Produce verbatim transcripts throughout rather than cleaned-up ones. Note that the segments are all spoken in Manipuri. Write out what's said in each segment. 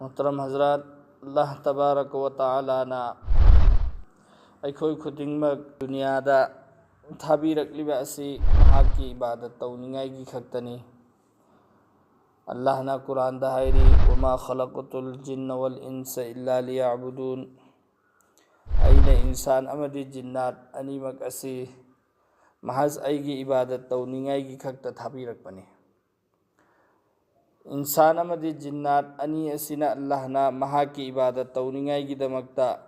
ꯃꯨꯍꯇꯔꯝ ꯍꯖꯔꯥꯠ, ꯑꯜꯂꯥꯍ ꯇꯕꯥꯔꯀ ꯋ ꯇꯥꯂꯥꯅ ꯑꯩꯈꯣꯏ ꯈꯨꯗꯤꯡꯃꯛ ꯗꯨꯅꯤꯌꯥꯗ ꯊꯥꯕꯤꯔꯛꯂꯤꯕ ꯑꯁꯤ ꯃꯍꯥꯛꯀꯤ ꯏꯕꯥꯗꯠ ꯇꯧꯅꯤꯡꯉꯥꯏꯒꯤ ꯈꯛꯇꯅꯤ꯫ ꯑꯜꯂꯥꯍꯅ ꯀꯨꯔꯥꯟꯗ ꯍꯥꯏꯔꯤ, "ꯋꯃꯥ ꯈꯂꯛꯇꯨꯜ ꯖꯤꯟꯅ ꯋꯜ ꯏꯟꯁ ꯏꯜꯂꯥ ꯂꯤꯌꯥꯕꯨꯗꯨꯟ"꯫ ꯑꯩꯅ ꯏꯟꯁꯥꯟ ꯑꯃꯗꯤ ꯖꯤꯟꯅꯥꯠ ꯑꯅꯤꯃꯛ ꯑꯁꯤ ꯃꯍꯖ ꯑꯩꯒꯤ ꯏꯕꯥꯗꯠ ꯇꯧꯅꯤꯡꯉꯥꯏꯒꯤ ꯈꯛꯇ ꯊꯥꯕꯤꯔꯛꯄꯅꯤ꯫ ꯏꯟꯁꯥꯟ ꯑꯃꯗꯤ ꯖꯤꯟꯅꯥꯠ ꯑꯅꯤ ꯑꯁꯤꯅ ꯑꯜꯂꯥꯍꯅ ꯃꯍꯥꯛꯀꯤ ꯏꯕꯥꯗꯠ ꯇꯧꯅꯤꯡꯉꯥꯏꯒꯤꯗꯃꯛꯇ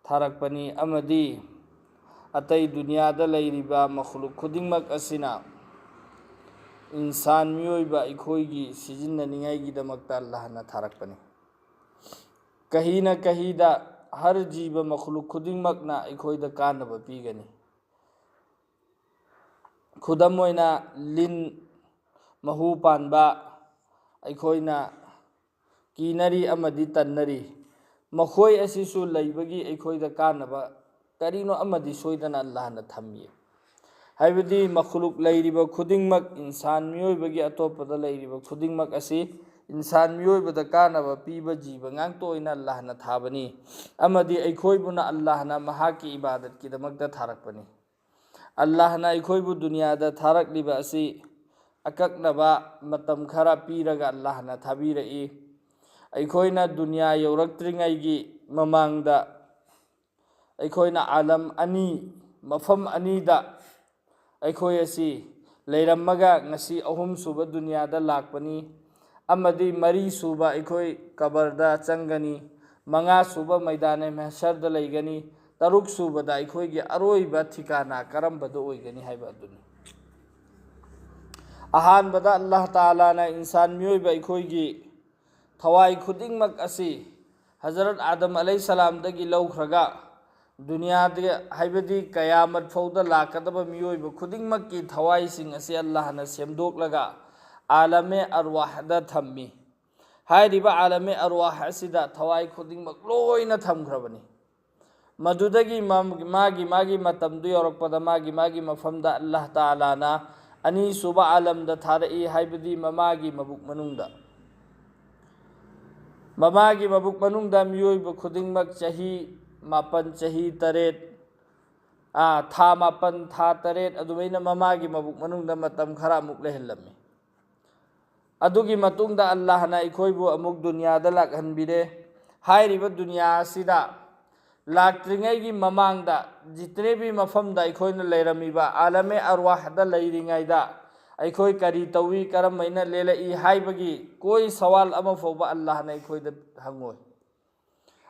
ꯊꯥꯔꯛꯄꯅꯤ, ꯑꯃꯗꯤ ꯑꯇꯩ ꯗꯨꯅꯤꯌꯥꯗ ꯂꯩꯔꯤꯕ ꯃꯈꯂꯨꯛ ꯈꯨꯗꯤꯡꯃꯛ ꯑꯁꯤꯅ ꯏꯟꯁꯥꯟ ꯃꯤꯑꯣꯏꯕ ꯑꯩꯈꯣꯏꯒꯤ ꯁꯤꯖꯤꯟꯅꯅꯤꯡꯉꯥꯏꯒꯤꯗꯃꯛꯇ ꯑꯜꯂꯥꯍꯅ ꯊꯥꯔꯛꯄꯅꯤ꯫ ꯀꯍꯤꯅ ꯀꯍꯤꯗ ꯍꯔ ꯖꯤꯕ ꯃꯈꯂꯨꯛ ꯈꯨꯗꯤꯡꯃꯛꯅ ꯑꯩꯈꯣꯏꯗ ꯀꯥꯟꯅꯕ ꯄꯤꯒꯅꯤ꯫ ꯈꯨꯗꯝ ꯑꯣꯏꯅ, ꯂꯤꯟ ꯃꯍꯨ ꯄꯥꯟꯕ ꯑꯩꯈꯣꯏꯅ ꯀꯤꯅꯔꯤ ꯑꯃꯗꯤ ꯇꯟꯅꯔꯤ꯫ ꯃꯈꯣꯏ ꯑꯁꯤꯁꯨ ꯂꯩꯕꯒꯤ ꯑꯩꯈꯣꯏꯗ ꯀꯥꯟꯅꯕ ꯀꯔꯤꯅꯣ ꯑꯃꯗꯤ ꯁꯣꯏꯗꯅ ꯑꯜꯂꯥꯍꯅ ꯊꯝꯃꯤ꯫ ꯍꯥꯏꯕꯗꯤ ꯃꯈꯂꯨꯛ ꯂꯩꯔꯤꯕ ꯈꯨꯗꯤꯡꯃꯛ, ꯏꯟꯁꯥꯟ ꯃꯤꯑꯣꯏꯕꯒꯤ ꯑꯇꯣꯞꯄꯗ ꯂꯩꯔꯤꯕ ꯈꯨꯗꯤꯡꯃꯛ ꯑꯁꯤ ꯏꯟꯁꯥꯟ ꯃꯤꯑꯣꯏꯕꯗ ꯀꯥꯟꯅꯕ ꯄꯤꯕ ꯖꯤꯕ ꯉꯥꯛꯇ ꯑꯣꯏꯅ ꯑꯜꯂꯥꯍꯅ ꯊꯥꯕꯅꯤ, ꯑꯃꯗꯤ ꯑꯩꯈꯣꯏꯕꯨꯅ ꯑꯜꯂꯥꯍꯅ ꯃꯍꯥꯛꯀꯤ ꯏꯕꯥꯗꯠꯀꯤꯗꯃꯛꯇ ꯊꯥꯔꯛꯄꯅꯤ꯫ ꯑꯜꯂꯥꯍꯅ ꯑꯩꯈꯣꯏꯕꯨ ꯗꯨꯅꯤꯌꯥꯗ ꯊꯥꯔꯛꯂꯤꯕ ꯑꯁꯤ ꯑꯀꯛꯅꯕ ꯃꯇꯝ ꯈꯔ ꯄꯤꯔꯒ ꯑꯜꯂꯥꯍꯅ ꯊꯥꯕꯤꯔꯛꯏ꯫ ꯑꯩꯈꯣꯏꯅ ꯗꯨꯅꯤꯌꯥ ꯌꯧꯔꯛꯇ꯭ꯔꯤꯉꯩꯒꯤ ꯃꯃꯥꯡꯗ ꯑꯩꯈꯣꯏꯅ ꯑꯥꯂꯝ ꯑꯅꯤ, ꯃꯐꯝ ꯑꯅꯤꯗ ꯑꯩꯈꯣꯏ ꯑꯁꯤ ꯂꯩꯔꯝꯃꯒ ꯉꯁꯤ ꯑꯍꯨꯝꯁꯨꯕ ꯗꯨꯅꯤꯌꯥꯗ ꯂꯥꯛꯄꯅꯤ, ꯑꯃꯗꯤ ꯃꯔꯤꯁꯨꯕ ꯑꯩꯈꯣꯏ ꯀꯕꯔꯗ ꯆꯪꯒꯅꯤ, ꯃꯉꯥꯁꯨꯕ ꯃꯩꯗꯥꯅꯦ ꯃꯍꯁꯔꯗ ꯂꯩꯒꯅꯤ, ꯇꯔꯨꯛꯁꯨꯕꯗ ꯑꯩꯈꯣꯏꯒꯤ ꯑꯔꯣꯏꯕ ꯊꯤꯀꯥꯅꯥ ꯀꯔꯝꯕꯗ ꯑꯣꯏꯒꯅꯤ ꯍꯥꯏꯕ ꯑꯗꯨꯅꯤ꯫ ꯑꯍꯥꯟꯕꯗ ꯑꯜꯂꯥꯍ ꯇꯥꯂꯥꯅ ꯏꯟꯁꯥꯟ ꯃꯤꯑꯣꯏꯕ ꯑꯩꯈꯣꯏꯒꯤ ꯊꯋꯥꯏ ꯈꯨꯗꯤꯡꯃꯛ ꯑꯁꯤ ꯍꯖꯔꯠ ꯑꯥꯗꯝ ꯑꯂꯩꯍꯤꯁꯁꯂꯥꯝꯗꯒꯤ ꯂꯧꯈ꯭ꯔꯒ ꯗꯨꯅꯤꯌꯥꯗ, ꯍꯥꯏꯕꯗꯤ ꯀꯌꯥꯃꯠ ꯐꯥꯎꯗ ꯂꯥꯛꯀꯗꯕ ꯃꯤꯑꯣꯏꯕ ꯈꯨꯗꯤꯡꯃꯛꯀꯤ ꯊꯋꯥꯏꯁꯤꯡ ꯑꯁꯤ ꯑꯜꯂꯥꯍꯅ ꯁꯦꯝꯗꯣꯛꯂꯒ ꯑꯥꯂꯝ-ꯑꯦ-ꯑꯔꯋꯥꯍꯗ ꯊꯝꯃꯤ꯫ ꯍꯥꯏꯔꯤꯕ ꯑꯥꯂꯝ-ꯑꯦ-ꯑꯔꯋꯥꯍ ꯑꯁꯤꯗ ꯊꯋꯥꯏ ꯈꯨꯗꯤꯡꯃꯛ ꯂꯣꯏꯅ ꯊꯝꯈ꯭ꯔꯕꯅꯤ꯫ ꯃꯗꯨꯗꯒꯤ ꯃꯥ-, ꯃꯥꯒꯤ ꯃꯥꯒꯤ ꯃꯇꯝꯗꯨ ꯌꯧꯔꯛꯄꯗ ꯃꯥꯒꯤ ꯃꯥꯒꯤ ꯃꯐꯝꯗ ꯑꯜꯂꯥꯍ ꯇꯥꯂꯥꯅ ꯑꯅꯤꯁꯨꯕ ꯑꯥꯂꯝꯗ ꯊꯥꯔꯛꯏ, ꯍꯥꯏꯕꯗꯤ ꯃꯃꯥꯒꯤ ꯃꯕꯨꯛ ꯃꯅꯨꯡꯗ꯫ ꯃꯃꯥꯒꯤ ꯃꯕꯨꯛ ꯃꯅꯨꯡꯗ ꯃꯤꯑꯣꯏꯕ ꯈꯨꯗꯤꯡꯃꯛ ꯆꯍꯤ ꯃꯥꯄꯟ, ꯆꯍꯤ ꯇꯔꯦꯠ, ꯑꯥ, ꯊꯥ ꯃꯥꯄꯟ, ꯊꯥ ꯇꯔꯦꯠ ꯑꯗꯨꯃꯥꯏꯅ ꯃꯃꯥꯒꯤ ꯃꯕꯨꯛ ꯃꯅꯨꯡꯗ ꯃꯇꯝ ꯈꯔ ꯑꯃꯨꯛ ꯂꯩꯍꯜꯂꯝꯃꯤ꯫ ꯑꯗꯨꯒꯤ ꯃꯇꯨꯡꯗ ꯑꯜꯂꯥꯍꯅ ꯑꯩꯈꯣꯏꯕꯨ ꯑꯃꯨꯛ ꯗꯨꯅꯤꯌꯥꯗ ꯂꯥꯛꯍꯟꯕꯤꯔꯦ꯫ ꯍꯥꯏꯔꯤꯕ ꯗꯨꯅꯤꯌꯥ ꯑꯁꯤꯗ ꯂꯥꯛꯇ꯭ꯔꯤꯉꯩꯒꯤ ꯃꯃꯥꯡꯗ ꯖꯤꯇ꯭ꯔꯦꯕꯤ ꯃꯐꯝꯗ ꯑꯩꯈꯣꯏꯅ ꯂꯩꯔꯝꯃꯤꯕ ꯑꯥꯂꯃꯦ ꯑꯔꯋꯥꯍꯗ ꯂꯩꯔꯤꯉꯩꯗ ꯑꯩꯈꯣꯏ ꯀꯔꯤ ꯇꯧꯏ, ꯀꯔꯝꯍꯥꯏꯅ ꯂꯦꯜꯂꯛꯏ ꯍꯥꯏꯕꯒꯤ ꯀꯣꯏ ꯁꯋꯥꯜ ꯑꯃ ꯐꯥꯎꯕ ꯑꯜꯂꯥꯍꯅ ꯑꯩꯈꯣꯏꯗ ꯍꯪꯉꯣꯏ꯫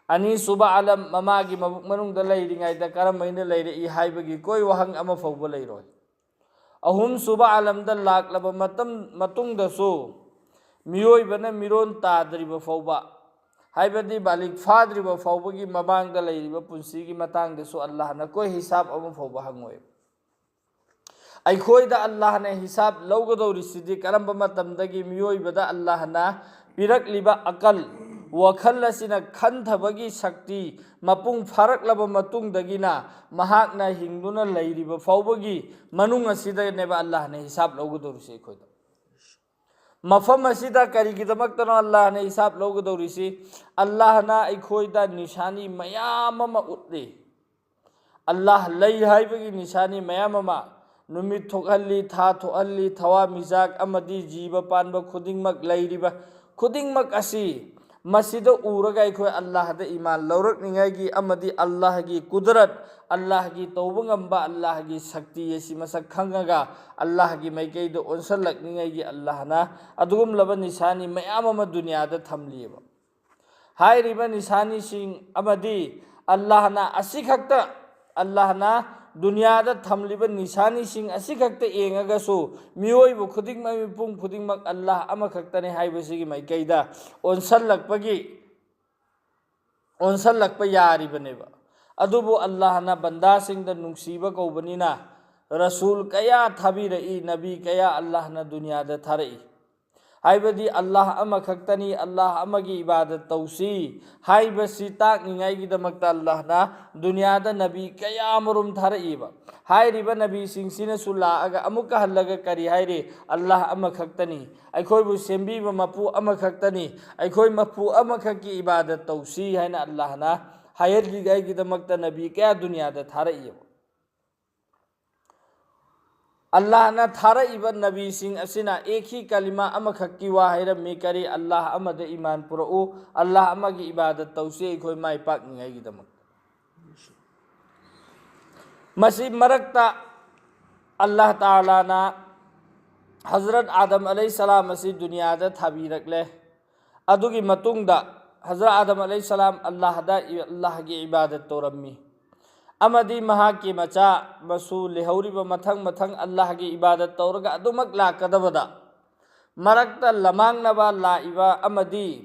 ꯑꯅꯤꯁꯨꯕ ꯑꯥꯂꯝ, ꯃꯃꯥꯒꯤ ꯃꯕꯨꯛ ꯃꯅꯨꯡꯗ ꯂꯩꯔꯤꯉꯩꯗ ꯀꯔꯝꯍꯥꯏꯅ ꯂꯩꯔꯛꯏ ꯍꯥꯏꯕꯒꯤ ꯀꯣꯏ ꯋꯥꯍꯪ ꯑꯃ ꯐꯥꯎꯕ ꯂꯩꯔꯣꯏ꯫ ꯑꯍꯨꯝꯁꯨꯕ ꯑꯥꯂꯝꯗ ꯂꯥꯛꯂꯕ ꯃꯇꯝ, ꯃꯇꯨꯡꯗꯁꯨ ꯃꯤꯑꯣꯏꯕꯅ ꯃꯤꯔꯣꯟ ꯇꯥꯗ꯭ꯔꯤꯕ ꯐꯥꯎꯕ, ꯍꯥꯏꯕꯗꯤ ꯕꯥꯂꯤꯒ ꯐꯥꯗ꯭ꯔꯤꯕ ꯐꯥꯎꯕꯒꯤ ꯃꯃꯥꯡꯗ ꯂꯩꯔꯤꯕ ꯄꯨꯟꯁꯤꯒꯤ ꯃꯇꯥꯡꯗꯁꯨ ꯑꯜꯂꯥꯍꯅ ꯀꯣꯏ ꯍꯤꯁꯥꯕ ꯑꯃ ꯐꯥꯎꯕ ꯍꯪꯉꯣꯏ꯫ ꯑꯩꯈꯣꯏꯗ ꯑꯜꯂꯥꯍꯅ ꯍꯤꯁꯥꯕ ꯂꯧꯒꯗꯧꯔꯤꯁꯤꯗꯤ ꯀꯔꯝꯕ ꯃꯇꯝꯗꯒꯤ ꯃꯤꯑꯣꯏꯕꯗ ꯑꯜꯂꯥꯍꯅ ꯄꯤꯔꯛꯂꯤꯕ ꯑꯀꯜ, ꯋꯥꯈꯜ ꯑꯁꯤꯅ ꯈꯟꯊꯕꯒꯤ ꯁꯛꯇꯤ ꯃꯄꯨꯡ ꯐꯥꯔꯛꯂꯕ ꯃꯇꯨꯡꯗꯒꯤꯅ ꯃꯍꯥꯛꯅ ꯍꯤꯡꯗꯨꯅ ꯂꯩꯔꯤꯕ ꯐꯥꯎꯕꯒꯤ ꯃꯅꯨꯡ ꯑꯁꯤꯗꯅꯦꯕ ꯑꯜꯂꯥꯍꯅ ꯍꯤꯁꯥꯕ ꯂꯧꯒꯗꯧꯔꯤꯁꯦ ꯑꯩꯈꯣꯏꯗ꯫ ꯃꯐꯝ ꯑꯁꯤꯗ ꯀꯔꯤꯒꯤꯗꯃꯛꯇꯅꯣ ꯑꯜꯂꯥꯍꯅ ꯍꯤꯁꯥꯕ ꯂꯧꯒꯗꯧꯔꯤꯁꯤ? ꯑꯜꯂꯥꯍꯅ ꯑꯩꯈꯣꯏꯗ ꯅꯤꯁꯥꯅꯤ ꯃꯌꯥꯝ ꯑꯃ ꯎꯠꯂꯤ꯫ ꯑꯜꯂꯥꯍ ꯂꯩ ꯍꯥꯏꯕꯒꯤ ꯅꯤꯁꯥꯅꯤ ꯃꯌꯥꯝ ꯑꯃ, ꯅꯨꯃꯤꯠ ꯊꯣꯛꯍꯜꯂꯤ, ꯊꯥ ꯊꯣꯛꯍꯜꯂꯤ, ꯊꯋꯥꯟꯃꯤꯆꯥꯛ ꯑꯃꯗꯤ ꯖꯤꯕ ꯄꯥꯟꯕ ꯈꯨꯗꯤꯡꯃꯛ ꯂꯩꯔꯤꯕ ꯈꯨꯗꯤꯡꯃꯛ ꯑꯁꯤ ꯃꯁꯤꯗ ꯎꯔꯒ ꯑꯩꯈꯣꯏ ꯑꯜꯂꯥꯍꯗ ꯏꯃꯥꯟ ꯂꯧꯔꯛꯅꯤꯡꯉꯥꯏꯒꯤ ꯑꯃꯗꯤ ꯑꯜꯂꯥꯍꯒꯤ ꯀꯨꯗꯔꯠ, ꯑꯜꯂꯥꯍꯒꯤ ꯇꯧꯕ ꯉꯝꯕ, ꯑꯜꯂꯥꯍꯒꯤ ꯁꯛꯇꯤ ꯑꯁꯤ ꯃꯁꯛ ꯈꯪꯉꯒ ꯑꯜꯂꯥꯍꯒꯤ ꯃꯥꯏꯀꯩꯗ ꯑꯣꯟꯁꯤꯜꯂꯛꯅꯤꯡꯉꯥꯏꯒꯤ ꯑꯜꯂꯥꯍꯅ ꯑꯗꯨꯒꯨꯝꯂꯕ ꯅꯤꯁꯥꯅꯤ ꯃꯌꯥꯝ ꯑꯃ ꯗꯨꯅꯤꯌꯥꯗ ꯊꯝꯂꯤꯑꯕ꯫ ꯍꯥꯏꯔꯤꯕ ꯅꯤꯁꯥꯅꯤꯁꯤꯡ ꯑꯃꯗꯤ ꯑꯜꯂꯥꯍꯅ ꯑꯁꯤꯈꯛꯇ, ꯑꯜꯂꯥꯍꯅ ꯗꯨꯅꯤꯌꯥꯗ ꯊꯝꯂꯤꯕ ꯅꯤꯁꯥꯅꯤꯁꯤꯡ ꯑꯁꯤꯈꯛꯇ ꯌꯦꯡꯉꯒꯁꯨ ꯃꯤꯑꯣꯏꯕ ꯈꯨꯗꯤꯡꯃꯛ, ꯃꯤꯄꯨꯝ ꯈꯨꯗꯤꯡꯃꯛ ꯑꯜꯂꯥꯍ ꯑꯃꯈꯛꯇꯅꯤ ꯍꯥꯏꯕꯁꯤꯒꯤ ꯃꯥꯏꯀꯩꯗ ꯑꯣꯟꯁꯜꯂꯛꯄꯒꯤ, ꯑꯣꯟꯁꯜꯂꯛꯄ ꯌꯥꯔꯤꯕꯅꯦꯕ꯫ ꯑꯗꯨꯕꯨ ꯑꯜꯂꯥꯍꯅ ꯕꯟꯗꯥꯁꯤꯡꯗ ꯅꯨꯡꯁꯤꯕ ꯀꯧꯕꯅꯤꯅ ꯔꯁꯨꯜ ꯀꯌꯥ ꯊꯥꯕꯤꯔꯛꯏ, ꯅꯕꯤ ꯀꯌꯥ ꯑꯜꯂꯥꯍꯅ ꯗꯨꯅꯤꯌꯥꯗ ꯊꯥꯔꯛꯏ꯫ ꯍꯥꯏꯕꯗꯤ ꯑꯜꯂꯥꯍ ꯑꯃꯈꯛꯇꯅꯤ, ꯑꯜꯂꯥꯍ ꯑꯃꯒꯤ ꯏꯕꯥꯗꯠ ꯇꯧꯁꯤ ꯍꯥꯏꯕꯁꯤ ꯇꯥꯛꯅꯤꯡꯉꯥꯏꯒꯤꯗꯃꯛꯇ ꯑꯜꯂꯥꯍꯅ ꯗꯨꯅꯤꯌꯥꯗ ꯅꯕꯤ ꯀꯌꯥ ꯑꯃꯔꯣꯝ ꯊꯥꯔꯛꯏꯕ꯫ ꯍꯥꯏꯔꯤꯕ ꯅꯕꯤꯁꯤꯡꯁꯤꯅꯁꯨ ꯂꯥꯛꯑꯒ ꯑꯃꯨꯛꯀ ꯍꯜꯂꯒ ꯀꯔꯤ ꯍꯥꯏꯔꯤ? ꯑꯜꯂꯥꯍ ꯑꯃꯈꯛꯇꯅꯤ, ꯑꯩꯈꯣꯏꯕꯨ ꯁꯦꯝꯕꯤꯕ ꯃꯄꯨ ꯑꯃꯈꯛꯇꯅꯤ, ꯑꯩꯈꯣꯏ ꯃꯄꯨ ꯑꯃꯈꯛꯀꯤ ꯏꯕꯥꯗꯠ ꯇꯧꯁꯤ ꯍꯥꯏꯅ ꯑꯜꯂꯥꯍꯅ ꯍꯥꯏꯍꯜꯂꯤꯉꯥꯏꯒꯤꯗꯃꯛꯇ ꯅꯕꯤ ꯀꯌꯥ ꯗꯨꯅꯤꯌꯥꯗ ꯊꯥꯔꯛꯏꯕ꯫ ꯑꯜꯂꯥꯍꯅ ꯊꯥꯔꯛꯏꯕ ꯅꯕꯤꯁꯤꯡ ꯑꯁꯤꯅ ꯑꯦꯛ ꯍꯤ ꯀꯂꯤꯃꯥ ꯑꯃꯈꯛꯀꯤ ꯋꯥ ꯍꯥꯏꯔꯝꯃꯤ, ꯀꯔꯤ? ꯑꯜꯂꯥꯍ ꯑꯃꯗ ꯏꯃꯥꯟ ꯄꯨꯔꯛꯎ, ꯑꯜꯂꯥꯍ ꯑꯃꯒꯤ ꯏꯕꯥꯗꯠ ꯇꯧꯁꯤ ꯑꯩꯈꯣꯏ ꯃꯥꯏ ꯄꯥꯛꯅꯤꯡꯉꯥꯏꯒꯤꯗꯃꯛ꯫ ꯃꯁꯤ ꯃꯔꯛꯇ ꯑꯜꯂꯥꯍ ꯇꯥꯂꯥꯅ ꯍꯖꯔꯠ ꯑꯥꯗꯝ ꯑꯂꯩꯍꯤ ꯁꯂꯥꯝ ꯑꯁꯤ ꯗꯨꯅꯤꯌꯥꯗ ꯊꯥꯕꯤꯔꯛꯂꯦ꯫ ꯑꯗꯨꯒꯤ ꯃꯇꯨꯡꯗ ꯍꯖꯔꯠ ꯑꯥꯗꯝ ꯑꯂꯩꯍꯤ ꯁꯂꯥꯝ ꯑꯜꯂꯥꯍꯗ, ꯑꯜꯂꯥꯍꯒꯤ ꯏꯕꯥꯗꯠ ꯇꯧꯔꯝꯃꯤ꯫ ꯑꯃꯗꯤ ꯃꯍꯥꯛꯀꯤ ꯃꯆꯥ ꯃꯁꯨ ꯂꯩꯍꯧꯔꯤꯕ ꯃꯊꯪ ꯃꯊꯪ ꯑꯜꯂꯥꯍꯒꯤ ꯏꯕꯥꯗꯠ ꯇꯧꯔꯒ ꯑꯗꯨꯃꯛ ꯂꯥꯛꯀꯗꯕꯗ, ꯃꯔꯛꯇ ꯂꯃꯥꯡꯅꯕ ꯂꯥꯛꯏꯕ ꯑꯃꯗꯤ